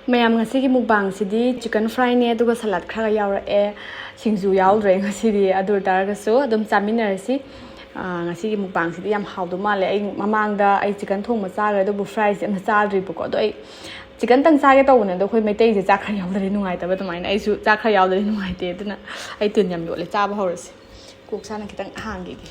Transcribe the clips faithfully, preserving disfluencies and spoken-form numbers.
ꯃꯌꯥꯝ, ꯉꯁꯤꯒꯤ ꯃꯨꯛꯕꯥꯡꯁꯤꯗꯤ chicken fryꯅꯦ, ꯑꯗꯨꯒ salad ꯈꯔꯒ ꯌꯥꯎꯔꯛꯑꯦ꯫ ꯁꯤꯡꯖꯨ ꯌꯥꯎꯗ꯭ꯔꯦ ꯉꯁꯤꯗꯤ, ꯑꯗꯨ ꯑꯣꯏꯇꯥꯔꯒꯁꯨ ꯑꯗꯨꯝ ꯆꯥꯃꯤꯟꯅꯔꯁꯤ꯫ ꯑꯥ, ꯉꯁꯤꯒꯤ ꯃꯨꯛꯕꯥꯡꯁꯤꯗꯤ ꯌꯥꯝ ꯍꯥꯎꯗꯧ ꯃꯥꯜꯂꯦ꯫ ꯑꯩ ꯃꯃꯥꯡꯗ ꯑꯩ chicken ꯊꯣꯡꯕ ꯆꯥꯈ꯭ꯔꯦ, ꯑꯗꯨꯕꯨ fryꯁꯦ ꯑꯝꯇ ꯆꯥꯗ꯭ꯔꯤꯕꯀꯣ꯫ ꯑꯗꯣ ꯑꯩ chicken ꯇꯪ ꯆꯥꯒꯦ ꯇꯧꯕꯅꯦ, ꯑꯗꯣ ꯑꯩꯈꯣꯏ ꯃꯩꯇꯩꯁꯦ ꯆꯥꯛ ꯈꯔ ꯌꯥꯎꯗ꯭ꯔꯗꯤ ꯅꯨꯡꯉꯥꯏꯇꯕ ꯑꯗꯨꯃꯥꯏꯅ꯫ ꯑꯩꯁꯨ ꯆꯥꯛ ꯈꯔ ꯌꯥꯎꯗ꯭ꯔꯗꯤ ꯅꯨꯡꯉꯥꯏꯇꯦ, ꯑꯗꯨꯅ ꯑꯩ ꯇꯤꯟ ꯌꯥꯝ ꯌꯣꯠꯂꯦ꯫ ꯆꯥꯕ ꯍꯧꯔꯁꯤ꯫ ꯀꯣꯛ ꯁꯥꯅ ꯈꯤꯇꯪ ꯍꯥꯡꯈꯤꯒꯦ꯫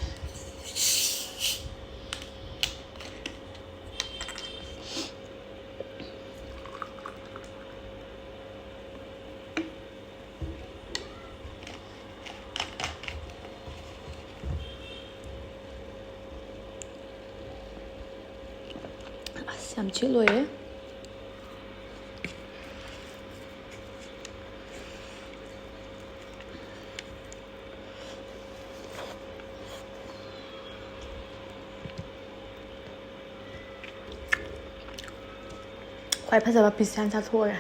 ꯑꯁ, ꯌꯥꯝ ꯆꯤꯛ ꯂꯣꯏꯔꯦ꯫ ꯈ꯭ꯋꯥꯏ ꯐꯖꯕ piece ꯍꯥꯟꯅ ꯆꯥꯊꯣꯛꯑꯒꯦ꯫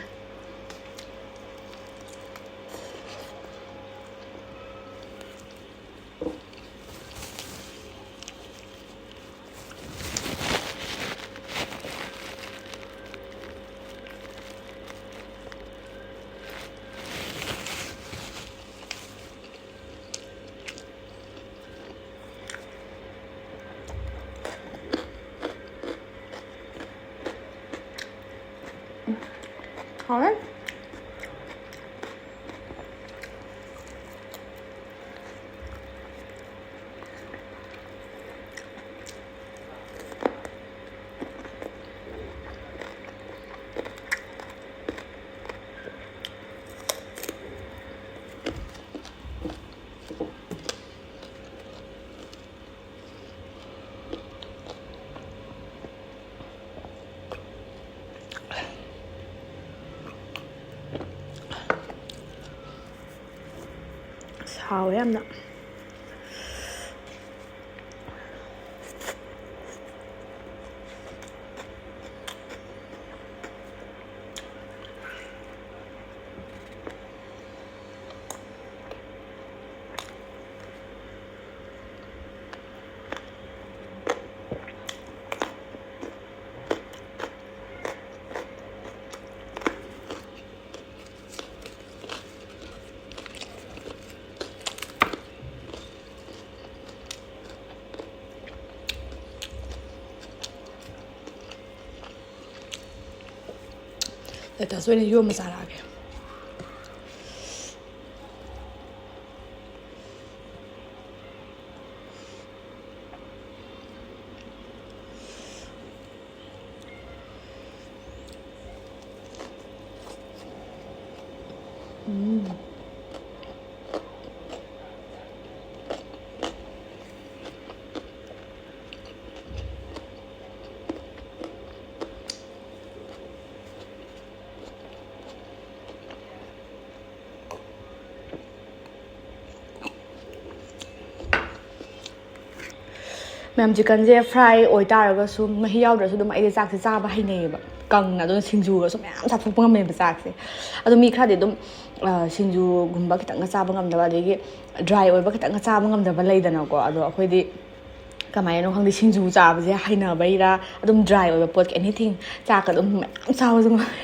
ꯍꯥꯎꯋꯦ꯫ ꯍꯥꯎꯋꯦ ꯌꯥꯝꯅ꯫ ꯂꯦꯇꯁ ꯑꯣꯏꯅ ꯌꯣꯝꯕ ꯆꯥꯔꯛꯑꯒꯦ꯫ ꯎꯝ꯫ ꯃꯌꯥꯝ, ꯆꯤꯛꯀꯟꯁꯦ ꯐ꯭ꯔꯥꯏ ꯑꯣꯏꯇꯥꯔꯒꯁꯨ ꯃꯍꯤ ꯌꯥꯎꯗ꯭ꯔꯁꯨ ꯑꯗꯨꯝ ꯑꯩꯗꯤ ꯆꯥꯛꯁꯦ ꯆꯥꯕ ꯍꯩꯅꯩꯌꯦꯕ, ꯀꯪꯅ꯫ ꯑꯗꯨꯅ ꯁꯤꯡꯖꯨꯒꯁꯨ ꯃꯌꯥꯝ ꯆꯥꯊꯣꯛꯄ ꯉꯝꯃꯦꯕ ꯆꯥꯛꯁꯦ꯫ ꯑꯗꯣ ꯃꯤ ꯈꯔꯗꯤ ꯑꯗꯨꯝ, ꯑ, ꯁꯤꯡꯖꯨꯒꯨꯝꯕ ꯈꯤꯇꯪꯒ ꯆꯥꯕ ꯉꯝꯗꯕ, ꯑꯗꯒꯤ ꯗ꯭ꯔꯥꯏ ꯑꯣꯏꯕ ꯈꯤꯇꯪꯒ ꯆꯥꯕ ꯉꯝꯗꯕ ꯂꯩꯗꯅꯀꯣ꯫ ꯑꯗꯣ ꯑꯩꯈꯣꯏꯗꯤ ꯀꯃꯥꯏꯅꯅꯣ ꯈꯪꯗꯦ, ꯁꯤꯡꯖꯨ ꯆꯥꯕꯁꯦ ꯍꯩꯅꯕꯩꯔꯥ, ꯑꯗꯨꯝ ꯗ꯭ꯔꯥꯏ ꯑꯣꯏꯕ ꯄꯣꯠ, ꯑꯦꯅꯤꯊꯤꯡ, ꯆꯥꯛꯀ ꯑꯗꯨꯝ ꯃꯌꯥꯝ ꯆꯥꯕꯁꯨ ꯉꯝꯃꯦ꯫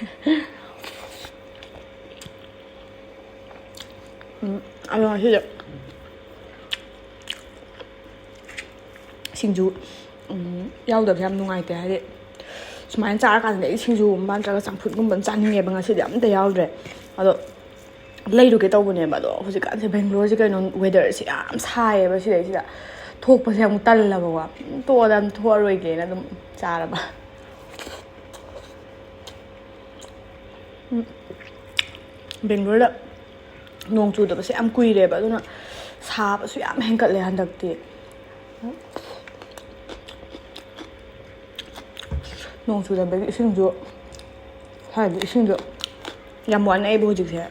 ꯎꯝ, ꯑꯗꯣ ꯉꯁꯤꯗꯤ ꯁꯤꯡꯖꯨ, ꯎꯝ, ꯌꯥꯎꯗꯕꯁꯦ ꯌꯥꯝ ꯅꯨꯡꯉꯥꯏꯇꯦ꯫ ꯍꯥꯏꯗꯤ ꯁꯨꯃꯥꯏꯅ ꯆꯥꯔꯀꯥꯟꯗꯗꯤ ꯑꯩ ꯁꯤꯡꯖꯨꯒꯨꯝꯕ ꯅꯠꯇ꯭ꯔꯒ ꯆꯝꯐꯨꯠꯀꯨꯝꯕ ꯑꯃ ꯆꯥꯅꯤꯡꯉꯦꯕ꯫ ꯉꯁꯤꯗꯤ ꯑꯝꯇ ꯌꯥꯎꯗ꯭ꯔꯦ꯫ ꯑꯗꯣ ꯂꯩꯔꯨꯒꯦ ꯇꯧꯕꯅꯦꯕ꯫ ꯑꯗꯣ ꯍꯧꯖꯤꯛꯀꯥꯟꯁꯦ ꯕꯦꯡꯒ꯭ꯂꯣꯔꯁꯦ ꯀꯩꯅꯣ, ꯋꯦꯗꯔꯁꯦ ꯌꯥꯝ ꯁꯥꯏꯌꯦꯕ ꯁꯤꯗꯩꯁꯤꯗ꯫ ꯊꯣꯛꯄꯁꯦ ꯑꯃꯨꯛ ꯇꯜꯂꯕꯀꯣ꯫ ꯇꯣꯛꯑꯗ ꯑꯗꯨꯝ ꯊꯣꯛꯑꯔꯣꯏꯒꯦꯅ ꯑꯗꯨꯝ ꯆꯥꯔꯕ꯫ ꯎꯝ꯫ ꯕꯦꯡꯒ꯭ꯂꯣꯔꯗ ꯅꯣꯡ ꯆꯨꯗꯕꯁꯦ ꯌꯥꯝ ꯀꯨꯏꯔꯦꯕ, ꯑꯗꯨꯅ ꯁꯥꯕꯁꯨ ꯌꯥꯝ ꯍꯦꯟꯒꯠꯂꯦ ꯍꯟꯗꯛꯇꯤ꯫ ꯅꯣꯡ ꯆꯨꯗꯕꯒꯤ ꯏꯁꯤꯡꯁꯨ, ꯁ꯭ꯋꯥꯏꯗꯤ ꯏꯁꯤꯡꯁꯨ ꯌꯥꯝ ꯋꯥꯅꯩꯕ ꯍꯧꯖꯤꯛꯁꯦ꯫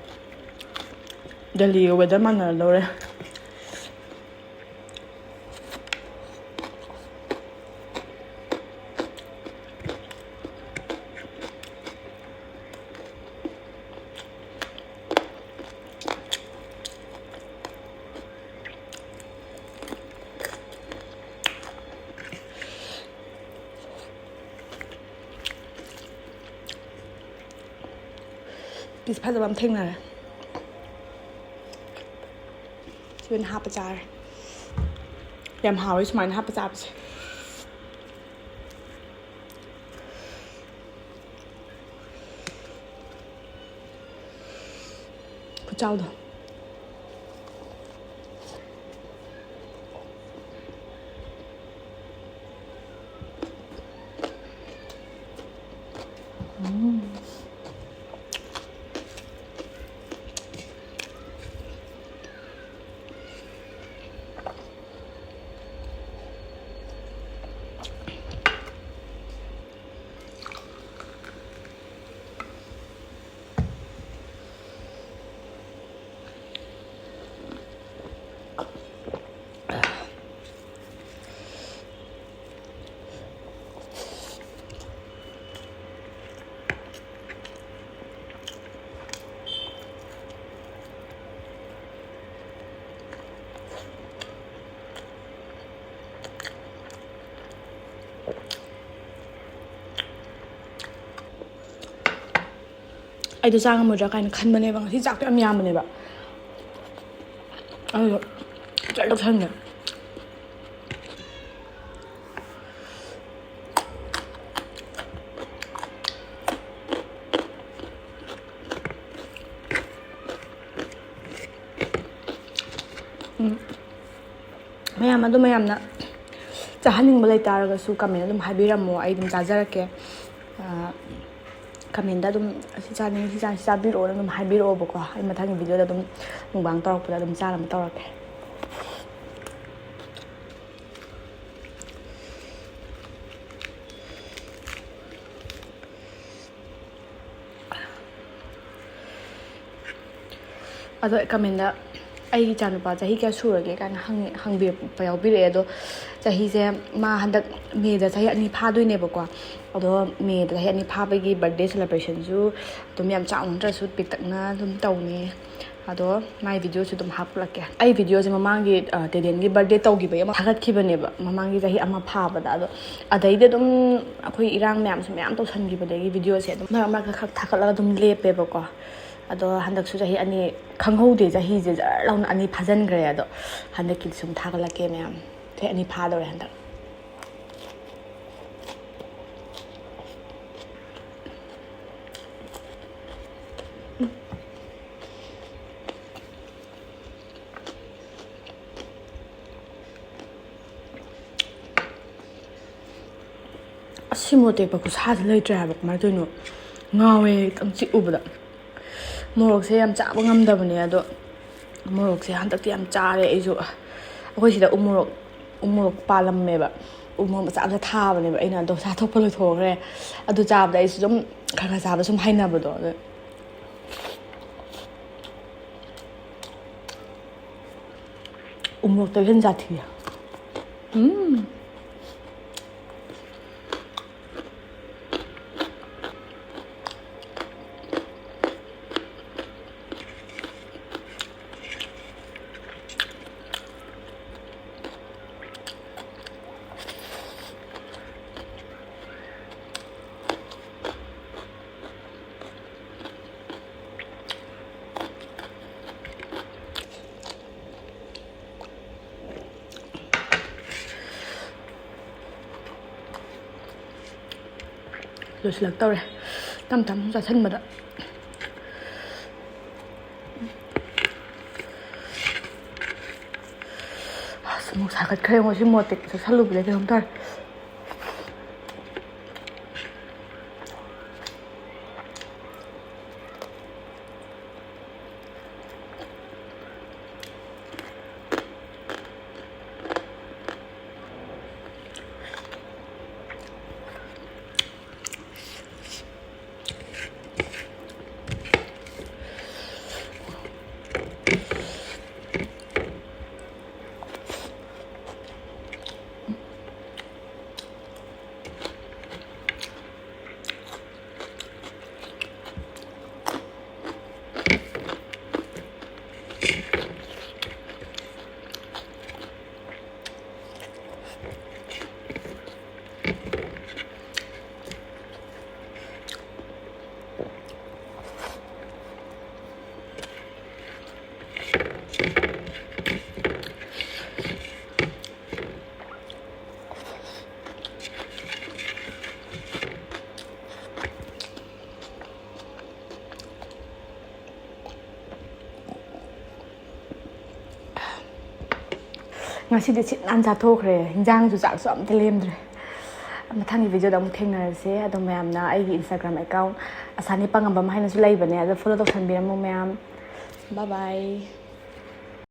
ꯗꯦꯜꯂꯤꯒ ꯋꯦꯗꯔ ꯃꯥꯟꯅꯔꯗꯧꯔꯦ꯫ ꯄꯤꯁ ꯐꯖꯕ ꯑꯃ ꯊꯦꯡꯅꯔꯦ꯫ ꯁꯤ ꯑꯣꯏꯅ ꯍꯥꯞꯄ ꯆꯥꯔꯦ꯫ ꯌꯥꯝ ꯍꯥꯎꯋꯦ ꯁꯨꯃꯥꯏꯅ ꯍꯥꯞꯄ ꯆꯥꯕꯁꯦ꯫ ꯆꯥꯎꯗꯣ꯫ ꯑꯩꯗꯣ ꯆꯥ ꯉꯝꯃꯣꯏꯗ꯭ꯔꯥ ꯀꯥꯏꯅ ꯈꯟꯕꯅꯦꯕ꯫ ꯉꯁꯤ ꯆꯥꯛꯇꯣ ꯌꯥꯝ ꯌꯥꯝꯕꯅꯦꯕ꯫ ꯑꯗꯨꯗꯣ ꯆꯥꯛ ꯆꯥꯁꯟꯒꯦ꯫ ꯎꯝ꯫ ꯃꯌꯥꯝ ꯑꯗꯨꯝ, ꯃꯌꯥꯝꯅ ꯆꯥꯍꯟꯅꯤꯡꯕ ꯂꯩꯇꯥꯔꯒꯁꯨ comment ꯑꯗꯨꯝ ꯍꯥꯏꯕꯤꯔꯝꯃꯣ, ꯑꯩ ꯑꯗꯨꯝ ꯆꯥꯖꯔꯛꯀꯦ꯫ ꯑ, comment ꯑꯗꯨꯝ "ꯑꯁꯤ ꯆꯥꯅꯤꯡꯉꯤ, ꯁꯤ ꯆꯥꯅꯤꯡꯉꯤ, ꯁꯤ ꯆꯥꯕꯤꯔꯛꯑꯣꯅ" ꯑꯗꯨꯝ ꯍꯥꯏꯕꯤꯔꯛꯑꯣꯕꯀꯣ꯫ ꯑꯩ ꯃꯊꯪꯒꯤ video ꯗ ꯑꯗꯨꯝ mukbang ꯇꯧꯔꯛꯄꯗ ꯑꯗꯨꯝ ꯆꯥꯅꯕ ꯇꯧꯔꯛꯀꯦ꯫ ꯑꯗꯣ comment ꯗ "ꯑꯩꯒꯤ ꯏꯆꯥꯅꯨꯄꯥ ꯆꯍꯤ ꯀꯌꯥ ꯁꯨꯔꯒꯦ?" ꯀꯥꯏꯅ ꯍꯪꯉꯦ-, ꯍꯪꯕꯤꯔꯛꯄ ꯌꯥꯎꯕꯤꯔꯛꯑꯦ꯫ ꯑꯗꯣ ꯆꯍꯤꯁꯦ, ꯃꯥ ꯍꯟꯗꯛ May ꯗ ꯆꯍꯤ ꯑꯅꯤ ꯐꯥꯗꯣꯏꯅꯦꯕꯀꯣ꯫ ꯑꯗꯣ May ꯗ ꯆꯍꯤ ꯑꯅꯤ ꯐꯥꯕꯒꯤ birthday celebration ꯁꯨ ꯑꯗꯨꯝ ꯌꯥꯝ ꯆꯥꯎꯅ ꯅꯠꯇ꯭ꯔꯁꯨ ꯄꯤꯛꯇꯛꯅ ꯑꯗꯨꯝ ꯇꯧꯅꯤ꯫ ꯑꯗꯣ ꯃꯥꯏ video ꯁꯨ ꯑꯗꯨꯝ ꯍꯥꯞꯂꯛꯀꯦ꯫ ꯑꯩ video ꯁꯦ ꯃꯃꯥꯡꯒꯤ, ꯑ, ꯇꯦꯗꯦꯟꯒꯤ birthday ꯇꯧꯈꯤꯕꯒꯤ ꯑꯃ ꯊꯥꯒꯠꯈꯤꯕꯅꯦꯕ, ꯃꯃꯥꯡꯒꯤ ꯆꯍꯤ ꯑꯃ ꯐꯥꯕꯗ꯫ ꯑꯗꯣ ꯑꯗꯩꯗꯤ ꯑꯗꯨꯝ ꯑꯩꯈꯣꯏ ꯏꯔꯥꯡ ꯃꯌꯥꯝꯁꯨ ꯃꯌꯥꯝ ꯇꯧꯁꯟꯈꯤꯕꯗꯒꯤ video ꯁꯦ ꯑꯗꯨꯝ ꯃꯔꯛ ꯃꯔꯛꯇ ꯈꯛ ꯊꯥꯒꯠꯂꯒ ꯑꯗꯨꯝ ꯂꯦꯞꯄꯦꯕꯀꯣ꯫ ꯑꯗꯣ ꯍꯟꯗꯛꯁꯨ ꯆꯍꯤ ꯑꯅꯤ ꯈꯪꯍꯧꯗꯦ, ꯆꯍꯤꯁꯦ ꯖꯔ ꯂꯥꯎꯅ ꯑꯅꯤ ꯐꯥꯖꯤꯟꯈ꯭ꯔꯦ꯫ ꯑꯗꯣ ꯍꯟꯗꯛꯀꯤꯗꯤ ꯁꯨꯝ ꯊꯥꯒꯠꯂꯛꯀꯦ ꯃꯌꯥꯝ, ꯆꯍꯤ ꯑꯅꯤ ꯐꯥꯗꯧꯔꯦ ꯍꯟꯗꯛ꯫ ꯁꯤ ꯃꯣꯔꯣꯛ ꯇꯦꯛꯄ ꯈꯨꯠꯁꯥꯁꯦ ꯂꯩꯇ꯭ꯔꯦ ꯍꯥꯏꯕ, ꯀꯃꯥꯏꯅ ꯇꯧꯔꯤꯅꯣ? ꯉꯥꯎꯋꯦ ꯈꯤꯇꯪ ꯆꯤꯛꯎꯕꯗ꯫ ꯃꯣꯔꯣꯛꯁꯦ ꯌꯥꯝ ꯆꯥꯕ ꯉꯝꯗꯕꯅꯦ, ꯑꯗꯣ ꯃꯣꯔꯣꯛꯁꯦ ꯍꯟꯗꯛꯇꯤ ꯌꯥꯝ ꯆꯥꯔꯦ ꯑꯩꯁꯨ꯫ ꯑꯩꯈꯣꯏ ꯁꯤꯗ ꯎꯃꯣꯔꯣꯛ ꯎꯃꯣꯔꯣꯛ ꯄꯥꯜꯂꯝꯃꯦꯕ꯫ ꯎꯃꯣꯔꯣꯛ ꯃꯆꯥ ꯃꯆꯥ ꯊꯥꯕꯅꯦꯕ, ꯑꯩꯅ ꯑꯗꯣ ꯆꯥꯊꯣꯛꯄ ꯂꯣꯏꯊꯣꯛꯈ꯭ꯔꯦ꯫ ꯑꯗꯨ ꯆꯥꯕꯗ ꯑꯩꯁꯨ ꯑꯗꯨꯝ ꯈꯔ ꯈꯔ ꯆꯥꯕ ꯁꯨꯝ ꯍꯩꯅꯕꯗꯣ, ꯑꯗꯨ ꯎꯃꯣꯔꯣꯛꯇ ꯍꯦꯟ ꯖꯥꯊꯤ꯫ ꯎꯝ꯫ ꯂꯣꯏꯁꯤꯜꯂꯛꯇꯧꯔꯦ, ꯇꯞ ꯇꯞꯅ ꯆꯥꯁꯤꯟꯕꯗ꯫ ꯑꯁ, ꯑꯃꯨꯛ ꯁꯥꯒꯠꯈ꯭ꯔꯦ ꯉꯣ, ꯁꯤ ꯃꯣꯔꯣꯛ ꯇꯦꯛꯄ ꯆꯥꯁꯤꯜꯂꯨꯕꯗꯩ ꯀꯩꯅꯣꯝ ꯇꯧꯔꯦ꯫ ꯉꯁꯤꯗꯤ ꯁꯤꯠ ꯅꯥꯟ ꯆꯥꯊꯣꯛꯈ꯭ꯔꯦ, ꯍꯤꯟꯖꯥꯡꯁꯨ ꯆꯥꯛꯁꯨ ꯑꯝꯇ ꯂꯦꯝꯗ꯭ꯔꯦ꯫ ꯃꯊꯪꯒꯤ video ꯗ ꯑꯃꯨꯛ ꯊꯦꯡꯅꯔꯁꯦ꯫ ꯑꯗꯣ ꯃꯌꯥꯝꯅ ꯑꯩꯒꯤ Instagram account ꯑꯁꯥꯅꯤ ꯄꯥꯉꯝꯕꯝ ꯍꯥꯏꯅꯁꯨ ꯂꯩꯕꯅꯦ, ꯑꯗꯣ follow ꯇꯧꯁꯟꯕꯤꯔꯝꯃꯣ ꯃꯌꯥꯝ꯫ Bye bye꯫